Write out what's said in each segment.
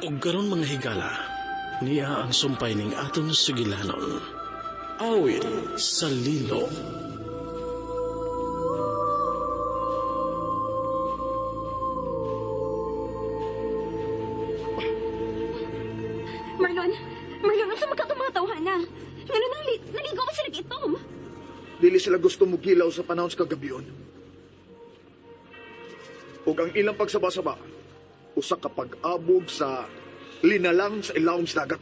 Ug karon, mga higala, niya ang sumpay ning atong sugilanon. Awit sa Lilo. Marlon! Marlon, unsa man ka mga tawhana? Ngano nang naligo ba sila itom? Dili sila gusto mugilaw sa panahon sa kagabion. Ug ang ilang pagsaba-saba, usa ka pag-abog sa linalang sa ilawom sa dagat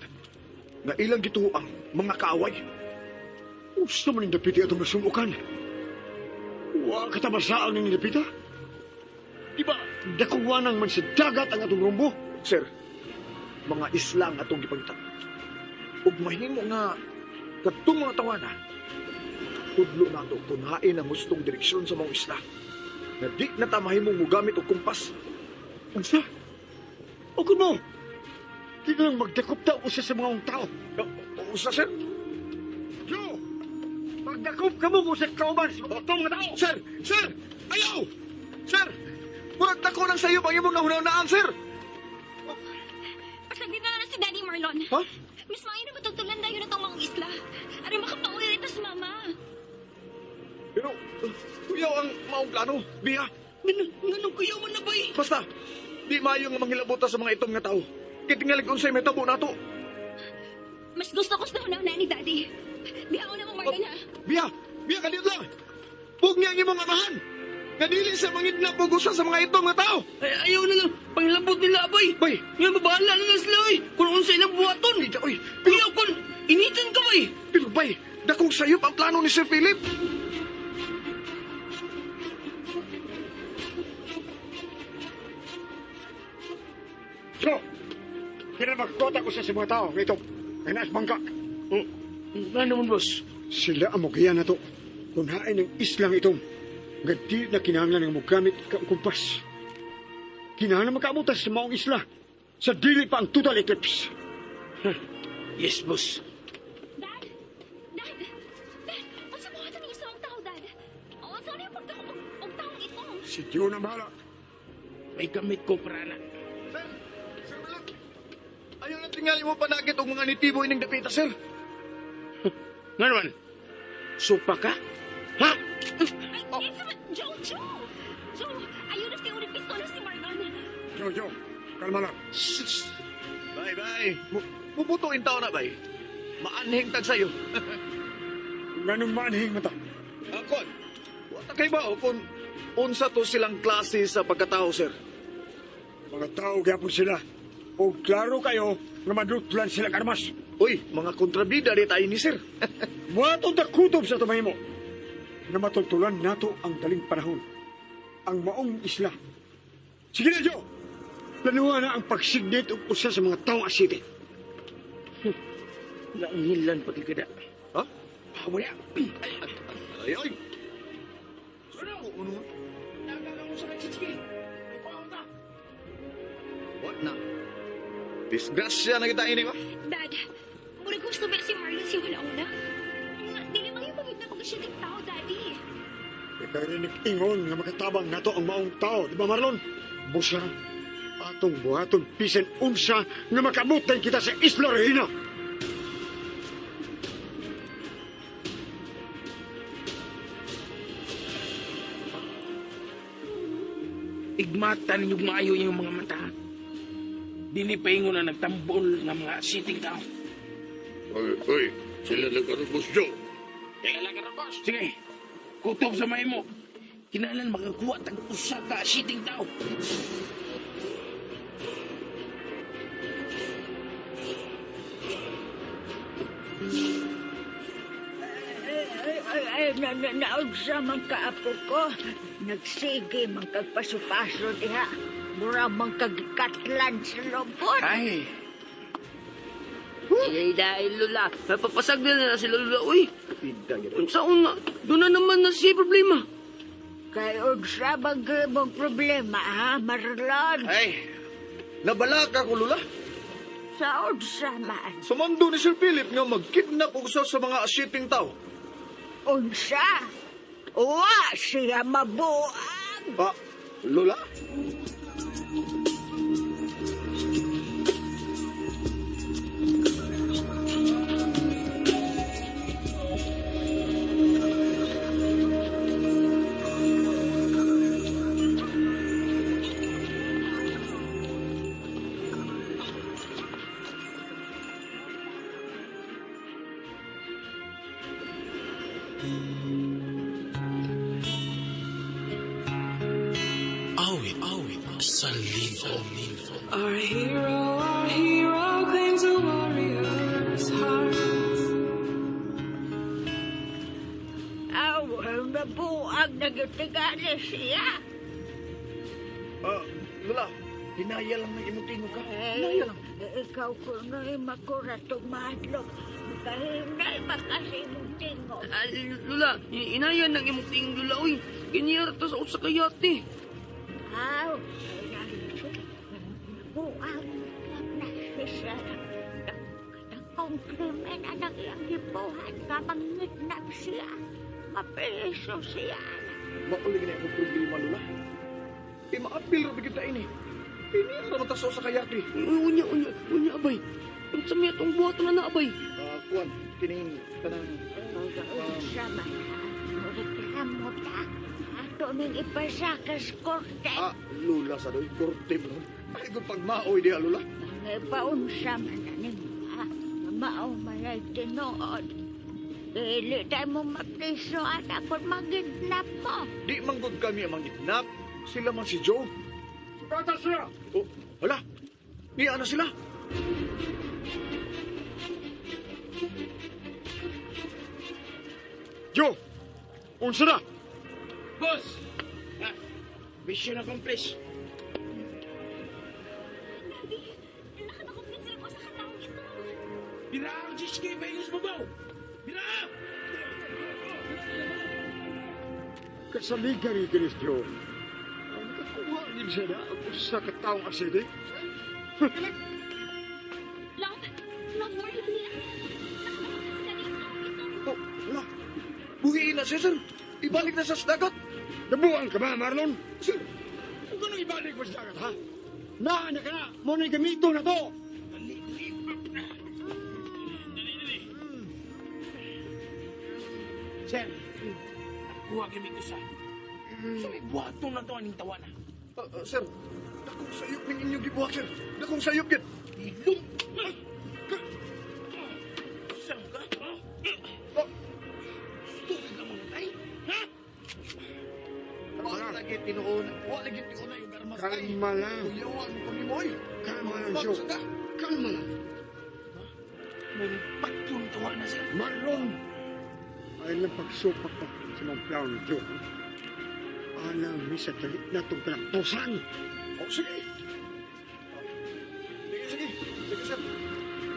nga ilang gituoang mga kaaway. Usa man ning dapiti atong nasumukan. Wa ka tamasaan ning dapita. Di ba, dakuwanang man sa dagat ang atong rumbo? Sir, mga isla ang atong gipangita. Ug mahimo nga kadtong mga tawana, tudlo nato kung hain ang hustong direksyon sa mga isla. Na di na ta mahimong mogamit og kompas. Unsa? O kun mo, di na lang magdakop ta usa sa mga tao. Usa, sir? Joe! Magdakop ka mo kung sa kauban sa mga mga tao! Sir! Sir! Ayaw! Sir! Murag dako lang sa iyo ang imong nahunahunaan, sir! Pasagdi na lang si Daddy, Marlon. Ha? Mas maayo na matugtulan dayon na tong mga isla. Aron makapauwi rin sa mama. Pero, kuyaw ang maong plano, Biya. Nganong kuyaw man na bay? Basta, di maayo nga manghilabot ta sa mga itom nga tao. Kay tingalig unsay may tabo nato. Mas gusto ko sa nahunahunaan ni Daddy. Bihaon na mo, Marlon, ha? Biya! Biya, kaliyot lang! Pug niya ang imong amahan! Nga dili sa mangidnap og usa sa mga itom nga tao! Ay, ayaw na lang. Panghilabot nila, bay. Bay! Nga, mabahala na lang sila, oy. Kung unsa ilang buhaton. Ay, oy! Pero, Kuyaw kun, initan ka, bay. pero bay, dakong sayop ang plano ni Sir Philip! Joe! Kaya magkota ko sa mga tao nga ito. Nga naas bangka. Ano man, boss? Sila ang mugiya na to. Kung hain ang islang itong, nga di na kinahanglan nga mogamit ka og kompas. Kinahanglan makaabot sa maong isla. Sa dili pa ang total eclipse. Yes, boss. Dad! Dad! Dad! Unsa mo ato ning isang tao, Dad? Unsa na yung pagdakop og taong itom? Si Diyo na bahala. May gamit ko para na. Sir! Sir Balot! Ayaw na tingali mo panagit og mga nitibo ining dapita, sir! Nga naman? Supa ka? Ha? Ay, oh. Joe! Joe! Joe! Ayaw na siya ulit pistola si Marlon. Joe, Joe, kalma lang. Sus! Bay, bay! Mubuto in tao na, bay. Maanhing tag sayo. Nganong maanhing mata. Akon, wala kay ba o kung unsa to silang klase sa pagkatao, sir? Mga tao gyapon sila. O klaro kayo nga madutlan sila karmas. Uy, mga kontrabida di tayo ni sir. Muatong takutob sa tumahimo. Nga matultulan nato ang daling panahon. Ang maong isla. Sige na, Joe! Planuha na ang pagsignit og usa sa mga taong asite. Naanghilan pagkikada. Ha? Ah, wala. Ay, ay. Ano? Ano? What na? Disgrasya na kita ini ba? Dad, murag gusto ba si Marlon si wala una? Dili man yung pagiging na siya ng tao, Daddy. Ikarinig ingon nga makatabang nato ang maong tao, di ba Marlon? Busa, atong buhaton bisan unsa nga makaabot din kita sa Isla Regina. Igmata ninyo maayo yung mga mata. Dili pa ingon na nagtambol ng mga siting tao. Oy, oy, sila nagkaroon, Boss Joe. Kailan ka boss? Sige, kutob sa may mo. Kinahanglan makakuha tag usa ka siting tao. Ay, ay, ay, na, na, naugsa man kaapo ko. Nagsige man kagpaso-paso diha. Mura man kagkatlan sa lobot. Ay, Ay, dahil Lola, mapapasag na nila si Lola, uy. Pida gid. Unsa una, doon na naman na siya problema. Kay unsa man gyud mong problema, ha, Marlon? Ay, nabalaka ko lula. Sa unsa man? Sumando ni Sir Philip nga magkidnap og usa sa mga shipping tao. Unsa? Wa siya mabuang. Ah, Lola? Awit, awit sa libo. Our hero claims a warrior's heart. Aw, nabuang nagtigali siya. Ah, Lola, hinaya lang ng imong tingog ka. Eh, Hinaya lang. Ikaw kuno'y makuratong mahadlok. Makahinay makasimong tingog. Ah, Lula, inayan ng imong tingog, Lula, uy. Ganyan ta sa usa ka yate. Aw, nabuang na siya. Kung krimen ang iyang gibuhat, nga mangitnap siya. Mapreso siya. Mauli na akong problema, Lola. Eh, maapil ra kita ini. Ini ra man ta sa usa ka yate. Uy, unya, unya, unya, abay. Unsa may atong buhaton na na, abay? Ah, kuan, kining kanang Unsa man ha, reklamo ta. Ato ning ipasakas korte. ah, Lola sa doy korte mo. Ay kung pagmaoy diha, Lola. May paunsa man na ninyo, ha? Mao man ay tinuod. Dili tayo mo mapriso at ako magidnap mo. Di manggod kami ang mangitnap. Sila man si Joe. Sugata siya! Oh, wala. Niya na sila. Joe! Unsa na? Boss! Ah, mission accomplished. Daddy, nakadakop na sila ko sa katawang ito. Bira ang GSK Vegas babaw! Bira! Kasaligan ni Chris Joe. Ang nakakuha din siya na ang usa ka taong asili. Love, love, Marlon niya. Nakadakop na sila ng taong ito. Oh, wala. Buhiin na siya, sir. Ibalik na siya sa dagat. Nabuang ka ba, Marlon? Sir, Kung ganun ibalik mo sa dagat, ha? Naa na ka na! Mo na'y gamito na to! Sir, nakuha kami ko sa. Sa may buhaton na to aning tawana. ah, ah, sir. Dakong sayop ning inyong gibuhat, sir. Dakong sayop gid. Ilong! Saan ka? Ha? Oh, Stupid ka muna tayo. Ha? wala lagi tinuon. Wala lagi tinuon yung armas tay. Kalma lang. Kuyawan ko ni Moy. Kalma lang, Joe. Baksa ka. Kalma lang. May yung tawana, sir. Marlon! Ay lang pagsupak pa sa mga plano ni Joe. ha? Alam mi sa dali na itong pinaktusan. Oh, sige. Sige, sige. Sige, sir.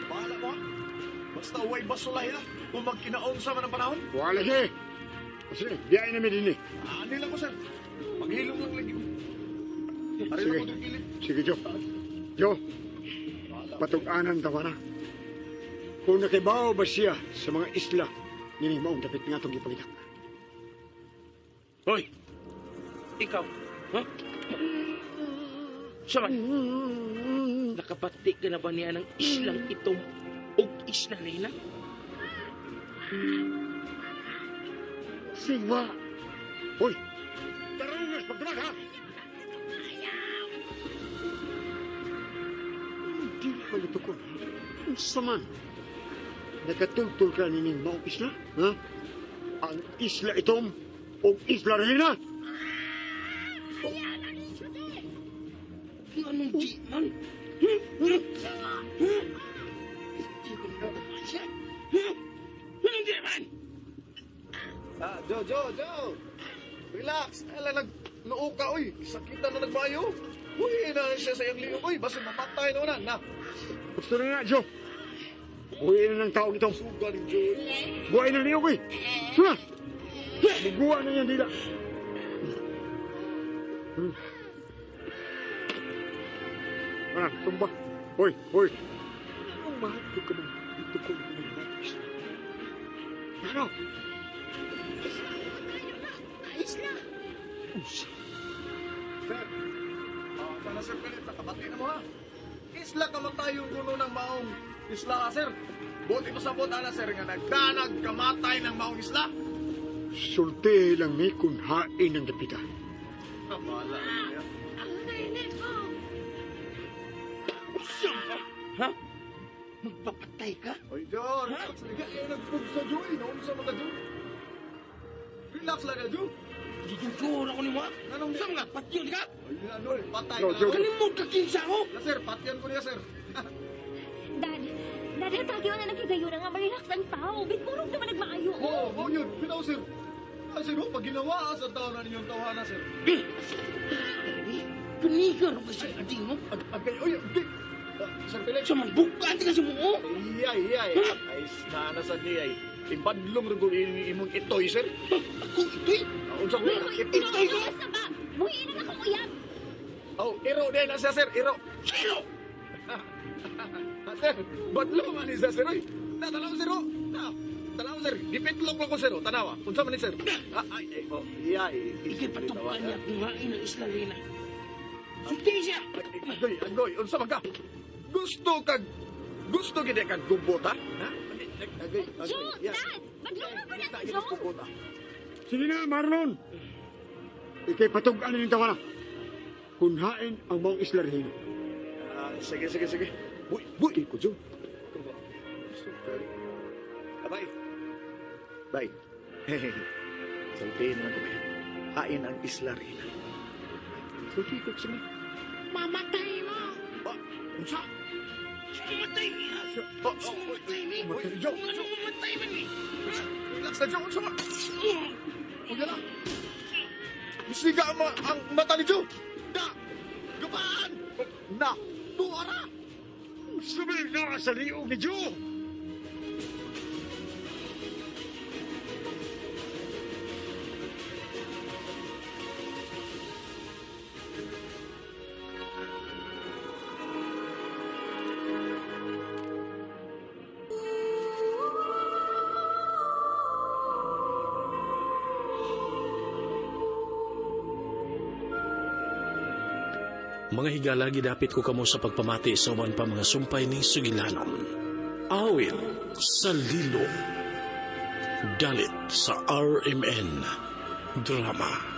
Bahala mo, ha? Basta uway basulay, ha? Kung magkinaon sa man ang panahon. Wala siya. Sige, biyain namin din eh. Ani lang ko, sir. Maghilom lang lagi ko. Ari Sige. lang ko dong gilid. Sige, Joe. Joe, patug-anan tawa na. Kung nakibaw ba siya sa mga isla, nining maong dapit nga itong gipangita. Hoy! Ikaw, ha? Siya man, nakabati ka na ba niya ng islang itom o isla Reyna? Siwa! Hoy! Tarungas pagdamag, ha? Hindi ka nito ko. Unsa man? Nakatultul ka nining maong isla, ha? Ang isla itom o isla Reyna? Anong di man? Hmm? Hmm? Hmm? Hindi ko na siya. Hmm? Anong di man? Ah, Joe, Joe, Joe. Relax. Ala, nag noo ka, oy. Sakitan na nagbayo. Uy, na siya sa iyang liog, oy. Basta mapatay na na. Na, Gusto na nga, Joe. Buhay na ng taong itong. suga ni Joe. Buhay na niyo, eh. Suna! Bubuha na yan, dila. Ah, tumba. Hoy, hoy. Anong mahal ko ka man? Ito ko ang mga Ano? Isla, Unsa? Sir, ah, sana Sir Philip, nakabati na mo ha. Isla kamatayong guno ng maong isla ka, sir. Buti pa sa ana, sir, nga nagdanag kamatay ng maong isla. Sulti lang mi kung hain ang dapita. Ah, bahala na niya. Usang ka? Ha? Magpapatay ka? Oy, Joe, relax. Liga, eh, nagpugsa, Joe. eh. Naunsa mga Joe. Relax lang na, Joe. Gijujuhon ako ni mo. Anong Sa mga patyon ka? Ano, patay Joe, Joe. Kalimot ka kinsa ko. Na, sir, patyan ko niya, sir. Dad, Dad, hatagyo na naghigayon na nga ma-relax ang tao. Bitmurog naman nagmaayo. Oo, oh, yun. Bitaw, sir. Ah, sir, oh, pag ginawa sa tao na ninyong tawanan, sir. Pinigan ko sa ading mo. Agay, oy, agay. Ah, Sir Felix. Sa mangbukaan ka sa mo. Iyay, iyay. Ay, nana sa niya, ay. Ibadlong rin ko imong itoy, sir. Ako ito'y. Ah, Unsa ko? Uy, Itoy ko? Ito ba? Buhiin na akong uyab. Oh, iro din na siya, sir. Iro. Sino? Ah, sir, badlong man ni siya, sir. Oy, na, tanaw, sir, oh. Na, tanaw, sir. Gipitlok lang ko, sir. oh. Tanawa. Unsa man ni, sir? Ah, ay, ay, oh, iyay. Ikay patubuan niya kung hain ang isla Rina. Sulti siya. Agoy, agoy, unsa man ka? Gusto kag gusto gid kag gubot ha? Ha? Agoy, agoy. Joe, Dad, badlong na ko na si Joe. Gubot ha. Sige na, Marlon. Ikay patug-an ning tawana. Kunhain ang maong isla Regina. Ah, sige, sige, sige. Buy, buy ko Joe. Super. Ah, bye. Bye. Sultihin lang ko ba? Hain ang isla rin. Sulti ko sige. Mamatay mo. Ah, unsa? Mamatay niya. Oh, oh, Mamatay ni. Uy, Joe, Kung ano mamatay man ni. Relax na, Joe. Unsa ba? Huwag na. Siga ang, ang mata ni Joe. Na! Gabaan! Na! Tuara! Sumil na sa liog ni Joe! Mga higala, gidapit ko kamo sa pagpamati sa uban pa mga sumpay ni Sugilanon. Awit sa Lilo. Dalit sa RMN. Drama.